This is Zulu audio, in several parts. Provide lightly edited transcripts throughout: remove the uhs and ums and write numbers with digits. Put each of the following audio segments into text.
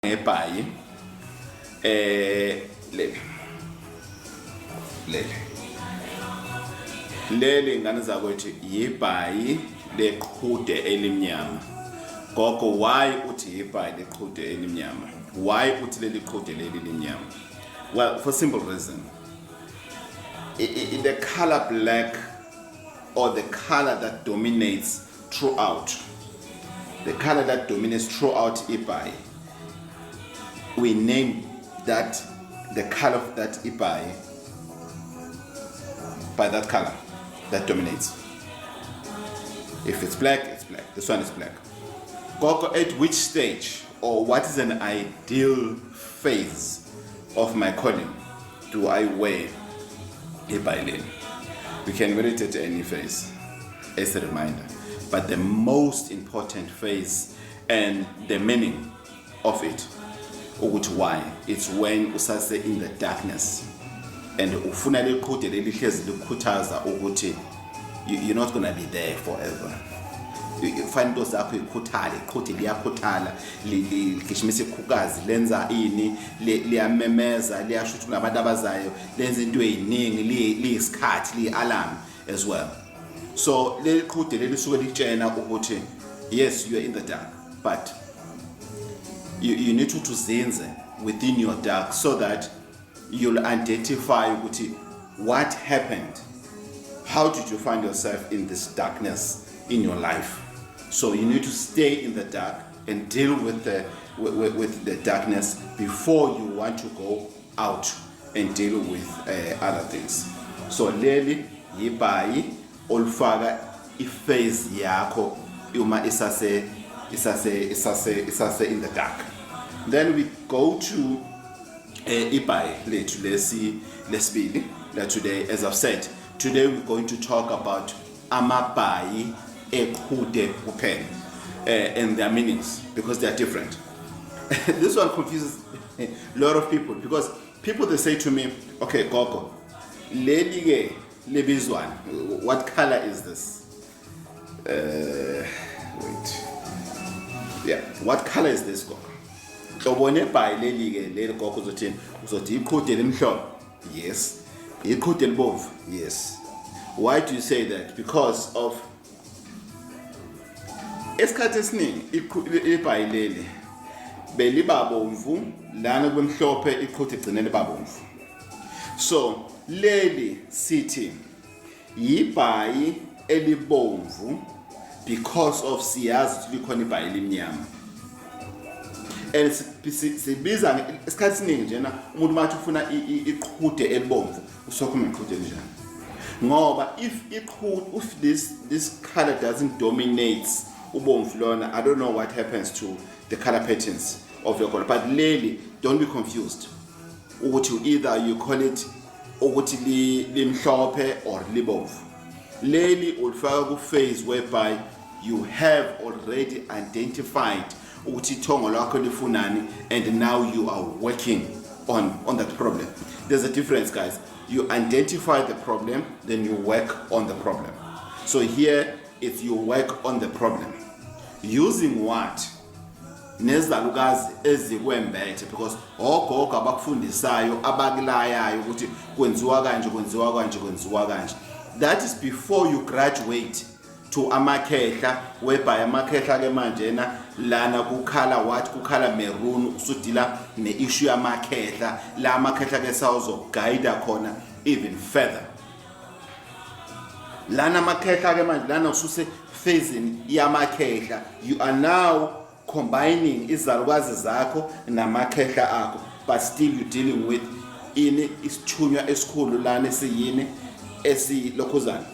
Ngebhayi leli leli leli, ngane zakwethu, yibhayi leqhude elimnyama. Gogo, why uthi ibhayi leqhude elimnyama? Why uthi leli qhude leli limnyama? Well, for simple reason, the color black, or the color that dominates throughout, the color that dominates throughout ibhayi, we name that, the color of that ibhayi, by that color that dominates. If it's black, it's black. This one is black. Gogo, at which stage or what is an ideal phase of my calling do I wear ibhayi leli? We can wear it at any phase as a reminder, but the most important phase and the meaning of it, ukuthi why, it's when usase in the darkness and ufuna leqhude leli hlezi likhuthaza ukuthi you're not gonna be there forever. Ufana into zakho ikhuthale, iqhude liyakhuthala, ligijimisa ikhukazi, lenza ini, liyamemeza, liyasho ukuthi kunabantu abazayo, lenza into eziningi, liyisikhathi, liyi-alarm as well. So leli qhude leli suke likutshena ukuthi yes, you are in the dark, but you need to zinze within your dark so that you'll identify ukuthi what happened, how did you find yourself in this darkness in your life. So you need to stay in the dark and deal with the darkness before you want to go out and deal with other things. So leli yibhayi olufaka iphase yakho uma isase in the dark. Then we go to ibhayi lethu lesi lesibili la today. As I've said, today we're going to talk about amabhayi eqhude kuphela and their meanings, because they are different. This one confuses a lot of people because people, they say to me, "Okay gogo, leli ke libizwani? What color is this?" Wait, yeah, what color is this, gogo? Hlobone ebhayi leli ke leli, gogo, uzothini? Uzothi iqhude limhlophe? Yes. Iqhude libomvu? Yes. Why do you say that? Because of esikhathi esiningi ibhayi leli belibabomvu lana kwemhlophe, iqhude igcine libabomvu. So leli sithi yibhayi elibomvu because of siyazi ukuthi likhona ibhayi elimnyama and sibiza isikhathi esiningi njena umuntu mathi ufuna iqhude elibomvu, usokhuluma iqhude elinjani, ngoba if iqhude, if this color doesn't dominate ubomvu lona, I don't know what happens to the color patterns of your color. But leli, don't be confused ukuthi either you call it ukuthi limhlophe or libomvu. Leli ulifaka ku phase whereby you have already identified ukuthi ithongo lakho lifunani and now you are working on that problem. There's a difference, guys. You identify the problem, then you work on the problem. So here it's you work on the problem using what? Nezalukazi ezikwembethe, because ogogo abakufundisayo, abakulayayo ukuthi kwenziwa kanje, kwenziwa kanje, kwenziwa kanje. That is before you graduate to amakhehla, whereby amakhehla ke manjena lana kukhala what? Kukhala maroon. Usudila ne-issue yamakhehla la, amakhehla ke sawuzoguide khona even further lana. Amakhehla ke manje lana ususe phasini yamakhehla. You are now combining izalukazi zakho namakhehla akho, but still you dealing with ini? Isithunywa esikhulu lana esiyini, esilokhuzana.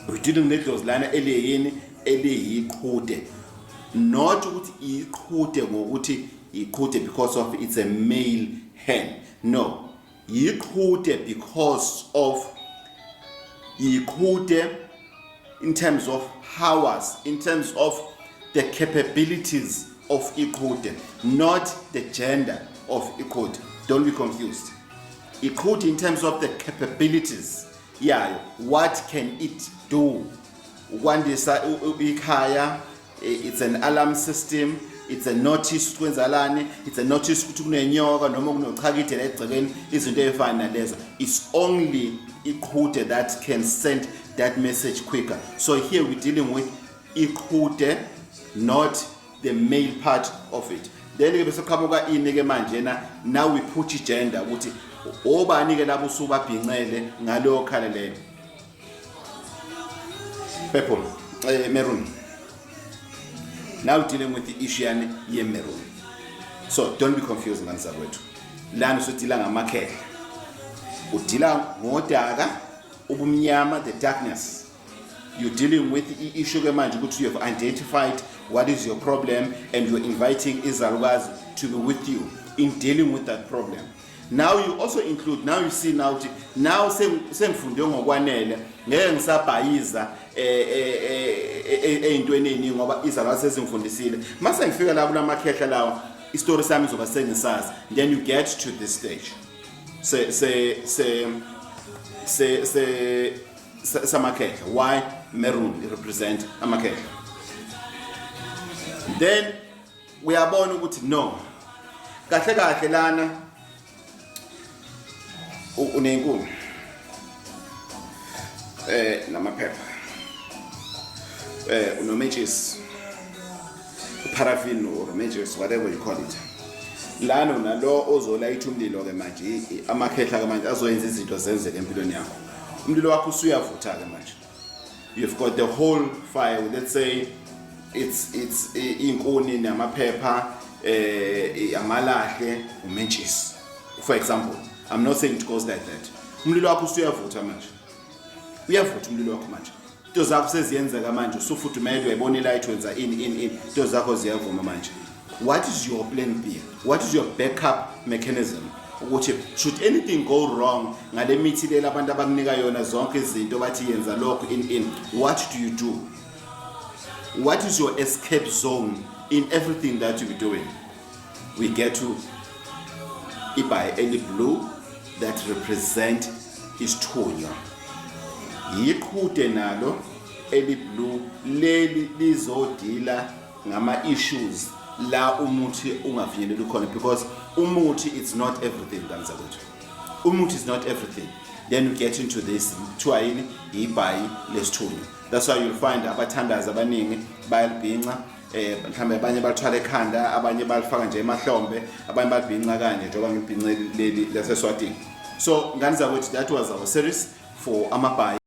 We dealing nedlozi lana eliyini? Eliyiqhude. Not ukuthi iqhude ngokuthi iqhude because of it's a male hen. No, yiqhude because of yiqhude in terms of powers, in terms of the capabilities of iqhude, not the gender of iqhude. Don't be confused. Iqhude in terms of the capabilities yayo, what can it do? Ukwandisa ikhaya, it's an alarm system. It's a notice ukuthi kwenzalani. It's a notice ukuthi kunenyoka noma kunochakide la egcekeni, izinto ey'fana nalezo. It's only iqhude that can send that message quicker. So here we're dealing with iqhude, not the male part of it. Then ke bese qhamuka ini ke manje na? Now we put gender, ukuthi obani ke labo usubabhincele ngaleyo colour leyo, purple, maroon. Now dealing with the issue yani ye maroon. So don't be confused, ngane zakwethu. Lana usudila ngamakhehla, udila ngodaka, ubumnyama, the darkness. You're dealing with i-issue ke manje ukuthi you have identified what is your problem and you're inviting izalukazi to be with you in dealing with that problem. Now you also include, now you see now ukuthi now sengifunde ngokwanele, ngeke ngisabhayiza ey'ntweni ey'ningi ngoba izalukazi sezingifundisile. Mase ngifika la kulamakhehla lawa, isitori sami izoba sengisazi. Then you get to this stage se se se se se samakhehla. Why maroon represent amakhehla? Then uyabona ukuthi no, kahle kahle lana unenkuni namaphepha, unomentshisi, paraffin or matches, whatever you call it. Lana unalo ozolayitha umlilo ke manje, amakhehla ke manje azoyenza izinto zenzeke empilweni yakho. Umlilo wakho usuyavutha ke manje. You've got the whole fire. Let's say it's inkuni namaphepha, amalahle, umentshisi, for example. I'm not saying it goes like that. Umlilo wakho usuyavutha manje, uyavutha umlilo wakho manje, into zakho seziyenzeka manje, usufudumele, uyayibona ilight, wenza ini ini ini, into zakho ziyavuma manje. What is your plan B? What is your backup mechanism ukuthi should anything go wrong ngale mithi lela abantu abakunika yona, zonke izinto bathi yenza lokho in, what do you do? What is your escape zone in everything that you be doing? We get to ibhayi eli blue that represent isithunywa, yiqhude nalo eli blue. Leli lizodila ngama issues la umuthi ungafinyeleli khona, because umuthi, it's not everything, ngane zakwethu. Umuthi is not everything. Then you get into this, kuthiwa yini? Ibhayi lesithunywa. That's why you'll find abathandazi abaningi bayalibhinca, mhlawumbe abanye balithwala ekhanda, abanye balifaka nje emahlombe, abanye balibhinca kanje njengoba ngibhince leli laseSwatini. So ngane zakwethu, that was our series for amabhayi.